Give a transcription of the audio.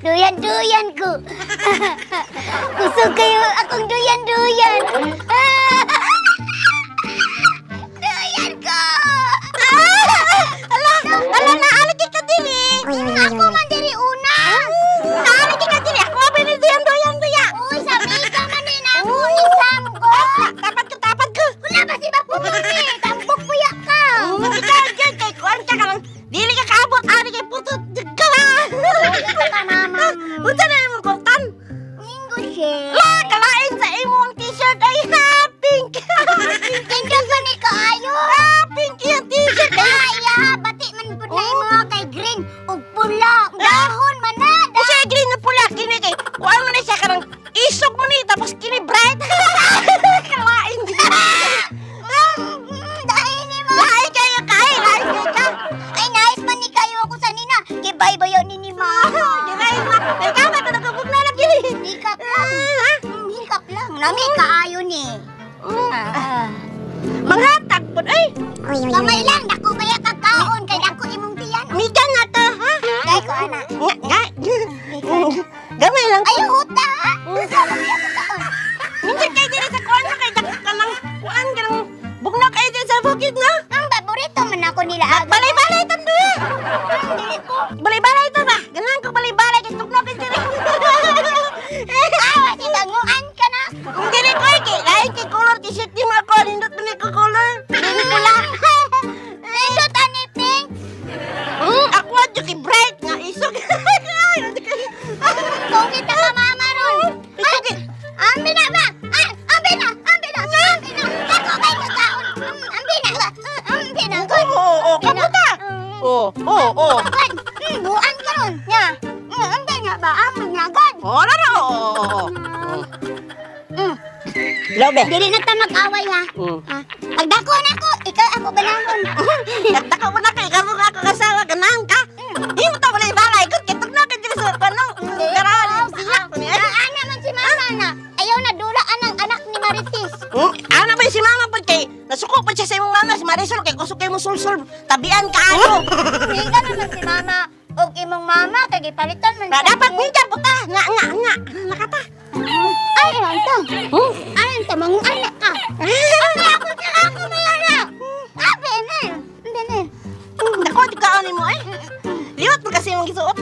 Duyan-duyan ko. Kusog kayo akong duyan-duyan. Duyan ko. Ala, ala na alagi ka diri. Ako man diri una. Naali ka diri. Ako ba ni duyan duya. Uy, sabi ka man din ako isang ko. Tapat ko, tapat ko. Wala ba si Bapungi? Tambok puya ka. Ikaw gyud kay kuan ka kanang dili ka kaabot ani kay putot ka ba. Ito ka, mama. Unsa na imong kurtan? Linggo siya. La, kalain sa imong t-shirt ay ha, pink. Tingnan ba ni kaayo? Ah, pink yung t-shirt. Kaya, bati man pud na imo kay green ug pula. Dahon man na. Kasi green na pula kini kay kuan man na siya kanang isog mo ni tapos kini bright. Kalain. Dahil ni mo. Lain kayo kay, lain kayo ka. Ay, nice man ni kayo ako sa nina. Kibay ba yun ni mama? Kinain mo. Ay ka ba nagabog na lang kini. Hikap lang. Hikap lang. Lami kaayo ni. Ah. Manghatag pud ay. Gamay lang, dako baya kagkaon kay dako imong tiyan. Migan na to, ha? Kay ko ana. Nga, nga. Gamay lang. Ay, huta. Sama baya kagkaon. Minsan kay diri sa kuan kay dako ka ng kuan ka ng bugna kay diri sa bukid na. Ang paborito man ako nila aga. Balay-balay tando. Dili ko. Balay-balay to ba? Ganahan ko balay-balay kay tugnaw kay diri. Awa si banguan ka na. Kung dili ko ay kay lain kay color t-shirt di mo ako nindot man ni ko color. Dili pula. Nindot ani pink. Ako adyo kay bright nga isog. Kung kita ka mama ron. Isog. Ambi na ba? Ah, ambi na, ambi na, ambi na. Dako kay kakaon. Ambi na ba? Ambi na. Oo, oo, oo, kamuta. Oo, oo, oo. Kan, buan ka ron. Nya. Ambi na ba? Ambi na gad. Oo, na na, oo, oo, oo. Lobe. Dili na ta mag-away ha. Ah, pagdako na ako, ikaw ako banahon. Nagtaka mo na kay kamo ako kasawa ganahan ka. Di mo ta balay-balay kut kay tugnaw kay diri sa kanong karahan siya ko ni. Ah, ana man si mama na. Ayaw na dula anang anak ni Marites. Ana ba si mama pud kay nasuko pud siya sa imong mama si Marisol kay kusog kay mo sulsul tabian kaayo. Higa naman si mama og imong mama kay gipalitan man Na siya. dapat minjan puta nga nga nga nakata. Ay, anto. Ay, anto manguan na ka. Ay, ako sa ako mayara. Abi na. Hindi na. Dako jud kaon nimo ay. Liwat mo kasi imong gisuot.